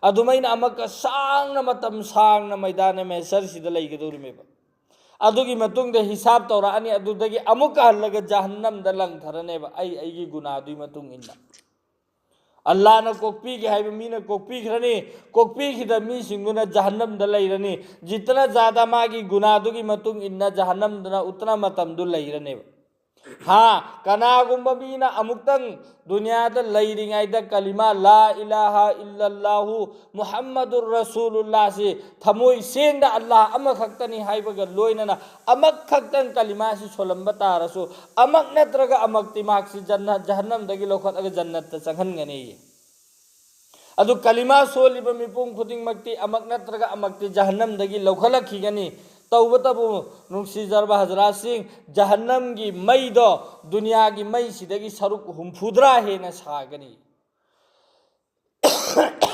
ꯑꯗꯨꯃꯥꯏꯅ ꯑꯃꯨꯛꯀ ꯁꯥꯡꯅ, ꯃꯇꯝ ꯁꯥꯡꯅ ꯃꯩꯗꯥꯅ ꯃꯦꯁꯔꯁꯤꯗ ꯂꯩꯒꯗꯧꯔꯤꯃꯦꯕ꯫ ꯑꯗꯨꯒꯤ ꯃꯇꯨꯡꯗ ꯍꯤꯁꯥꯕ ꯇꯧꯔꯛꯑꯅꯤ, ꯑꯗꯨꯗꯒꯤ ꯑꯃꯨꯛꯀ ꯍꯜꯂꯒ ꯖꯍꯟꯅꯝꯗ ꯂꯪꯊꯔꯅꯦꯕ, ꯑꯩ ꯑꯩꯒꯤ ꯒꯨꯅꯥꯗꯨꯒꯤ ꯃꯇꯨꯡ ꯏꯟꯅ꯫ ꯑꯜꯂꯥꯅ ꯀꯣꯛꯄꯤꯒꯦ ꯍꯥꯏꯕ ꯃꯤꯅ ꯀꯣꯛꯄꯤꯈ꯭ꯔꯅꯤ, ꯀꯣꯛꯄꯤꯈꯤꯗ ꯃꯤꯁꯤꯡꯗꯨꯅ ꯖꯍꯟꯅꯝꯗ ꯂꯩꯔꯅꯤ꯫ ꯖꯤꯇꯅ ꯖꯥꯗ ꯃꯥꯒꯤ ꯒꯨꯅꯥꯗꯨꯒꯤ ꯃꯇꯨꯡ ꯏꯟꯅ ꯖꯍꯟꯅꯝꯗꯅ ꯎꯠꯇꯅ ꯃꯇꯝꯗꯨ ꯂꯩꯔꯅꯦꯕ꯫ ꯍꯥ, ꯀꯅꯥꯒꯨꯝꯕ ꯃꯤꯅ ꯑꯃꯨꯛꯇꯪ ꯗꯨꯅꯤꯌꯥꯗ ꯂꯩꯔꯤꯉꯩꯗ ꯀꯂꯤꯃꯥ ꯂꯥ ꯏꯂꯥꯍ ꯏꯜꯂꯜꯂꯥꯍꯨ ꯃꯨꯍꯝꯃꯗꯨꯔ ꯔꯁꯨꯂꯨꯜꯂꯥꯍꯁꯤ ꯊꯃꯣꯏ ꯁꯦꯡꯅ ꯑꯜꯂꯥꯍ ꯑꯃꯈꯛꯇꯅꯤ ꯍꯥꯏꯕꯒ ꯂꯣꯏꯅꯅ ꯑꯃꯈꯛꯇꯪ ꯀꯂꯤꯃꯥꯁꯤ ꯁꯣꯜꯂꯝꯕ ꯇꯥꯔꯁꯨ, ꯑꯃꯛ ꯅꯠꯇ꯭ꯔꯒ ꯑꯃꯛꯇꯤ ꯃꯍꯥꯛꯁꯤ ꯖꯟꯅ-, ꯖꯍꯟꯅꯝꯗꯒꯤ ꯂꯧꯈꯠꯂꯒ ꯖꯟꯅꯠꯇ ꯆꯪꯍꯟꯒꯅꯤ꯫ ꯑꯗꯨ ꯀꯂꯤꯃꯥ ꯁꯣꯜꯂꯤꯕ ꯃꯤꯄꯨꯝ ꯈꯨꯗꯤꯡꯃꯛꯇꯤ ꯑꯃꯛ ꯅꯠꯇ꯭ꯔꯒ ꯑꯃꯛꯇꯤ ꯖꯍꯟꯅꯝꯗꯒꯤ ꯂꯧꯈꯠꯂꯛꯈꯤꯒꯅꯤ꯫ ꯇꯧꯕꯇꯕꯨ, ꯅꯨꯡꯁꯤꯖꯔꯕ ꯍꯖꯔꯥꯠꯁꯤꯡ, ꯖꯍꯟꯅꯝꯒꯤ ꯃꯩꯗꯣ ꯗꯨꯅꯤꯌꯥꯒꯤ ꯃꯩꯁꯤꯗꯒꯤ ꯁꯔꯨꯛ ꯍꯨꯝꯐꯨꯇꯔꯥ ꯍꯦꯟꯅ ꯁꯥꯒꯅꯤ꯫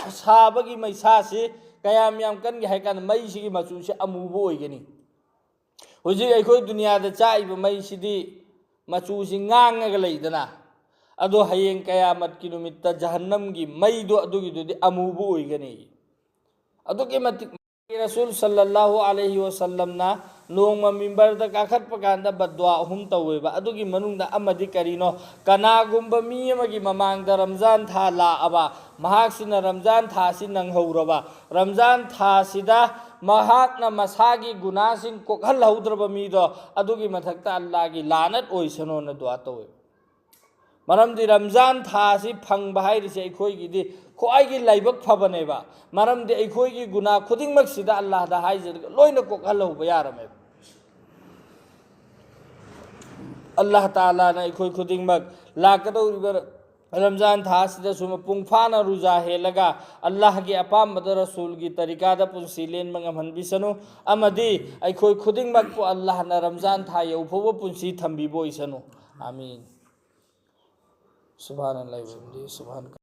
ꯁꯥꯕꯒꯤ ꯃꯩꯁꯥꯁꯤ ꯀꯌꯥꯝ ꯌꯥꯝ ꯀꯟꯒꯦ ꯍꯥꯏ ꯀꯥꯟꯗ, ꯃꯩꯁꯤꯒꯤ ꯃꯆꯨꯁꯤ ꯑꯃꯨꯕ ꯑꯣꯏꯒꯅꯤ꯫ ꯍꯧꯖꯤꯛ ꯑꯩꯈꯣꯏ ꯗꯨꯅꯤꯌꯥꯗ ꯆꯥꯛꯏꯕ ꯃꯩꯁꯤꯗꯤ ꯃꯆꯨꯁꯤ ꯉꯥꯡꯉꯒ ꯂꯩꯗꯅ, ꯑꯗꯣ ꯍꯌꯦꯡ ꯀꯌꯥꯃꯠꯀꯤ ꯅꯨꯃꯤꯠꯇ ꯖꯍꯟꯅꯝꯒꯤ ꯃꯩꯗꯣ ꯑꯗꯨꯒꯤꯗꯨꯗꯤ ꯑꯃꯨꯕ ꯑꯣꯏꯒꯅꯤ꯫ ꯑꯗꯨꯛꯀꯤ ꯃꯇꯤꯛ ꯔꯁꯨꯜ ꯁꯜꯂꯜꯂꯥꯍꯨ ꯑꯂꯩꯍꯤ ꯋꯁꯜꯂꯝꯅ ꯅꯣꯡꯃ ꯃꯤꯝꯕꯔꯗ ꯀꯥꯈꯠꯄ ꯀꯥꯟꯗ ꯕꯗꯋꯥ ꯑꯍꯨꯝ ꯇꯧꯋꯦꯕ꯫ ꯑꯗꯨꯒꯤ ꯃꯅꯨꯡꯗ ꯑꯃꯗꯤ ꯀꯔꯤꯅꯣ? ꯀꯅꯥꯒꯨꯝꯕ ꯃꯤ ꯑꯃꯒꯤ ꯃꯃꯥꯡꯗ ꯔꯝꯖꯥꯟ ꯊꯥ ꯂꯥꯛꯑꯕ, ꯃꯍꯥꯛꯁꯤꯅ ꯔꯝꯖꯥꯟ ꯊꯥꯁꯤ ꯅꯪꯍꯧꯔꯕ, ꯔꯝꯖꯥꯟ ꯊꯥꯁꯤꯗ ꯃꯍꯥꯛꯅ ꯃꯁꯥꯒꯤ ꯒꯨꯅꯥꯁꯤꯡ ꯀꯣꯛꯍꯜꯍꯧꯗ꯭ꯔꯕ ꯃꯤꯗꯣ, ꯑꯗꯨꯒꯤ ꯃꯊꯛꯇ ꯑꯜꯂꯥꯒꯤ ꯂꯥꯅꯠ ꯑꯣꯏꯁꯅꯣꯅ ꯗꯨꯋꯥ ꯇꯧꯋꯦꯕ꯫ ꯃꯔꯝꯗꯤ ꯔꯝꯖꯥꯟ ꯊꯥ ꯑꯁꯤ ꯐꯪꯕ ꯍꯥꯏꯔꯤꯁꯦ ꯑꯩꯈꯣꯏꯒꯤꯗꯤ ꯈ꯭ꯋꯥꯏꯒꯤ ꯂꯥꯏꯕꯛ ꯐꯕꯅꯦꯕ꯫ ꯃꯔꯝꯗꯤ ꯑꯩꯈꯣꯏꯒꯤ ꯒꯨꯅꯥ ꯈꯨꯗꯤꯡꯃꯛꯁꯤꯗ ꯑꯜꯂꯥꯍꯗ ꯍꯥꯏꯖꯔꯒ ꯂꯣꯏꯅ ꯀꯣꯛꯍꯜꯍꯧꯕ ꯌꯥꯔꯝꯃꯦꯕ꯫ ꯑꯜꯂꯥꯍ ꯇꯥꯂꯥꯅ ꯑꯩꯈꯣꯏ ꯈꯨꯗꯤꯡꯃꯛ ꯂꯥꯛꯀꯗꯧꯔꯤꯕ ꯔꯝꯖꯥꯟ ꯊꯥ ꯑꯁꯤꯗꯁꯨ ꯃꯄꯨꯡ ꯐꯥꯅ ꯔꯨꯖꯥ ꯍꯦꯜꯂꯒ ꯑꯜꯂꯥꯍꯒꯤ ꯑꯄꯥꯝꯕꯗ, ꯔꯁꯨꯜꯒꯤ ꯇꯔꯤꯀꯥꯗ ꯄꯨꯟꯁꯤ ꯂꯦꯟꯕ ꯉꯝꯍꯟꯕꯤꯁꯅꯨ꯫ ꯑꯃꯗꯤ ꯑꯩꯈꯣꯏ ꯈꯨꯗꯤꯡꯃꯛꯄꯨ ꯑꯜꯂꯥꯍꯅ ꯔꯝꯖꯥꯟ ꯊꯥ ꯌꯧꯐꯥꯎꯕ ꯄꯨꯟꯁꯤ ꯊꯝꯕꯤꯕ ꯑꯣꯏꯁꯅꯨ꯫ ꯑꯥꯃꯤꯟ꯫ ꯁꯨꯕꯍꯥꯅꯜꯂꯥꯍꯤ ꯋꯕꯤꯍꯝꯗꯤꯍꯤ, ꯁꯨꯕꯍꯥꯅ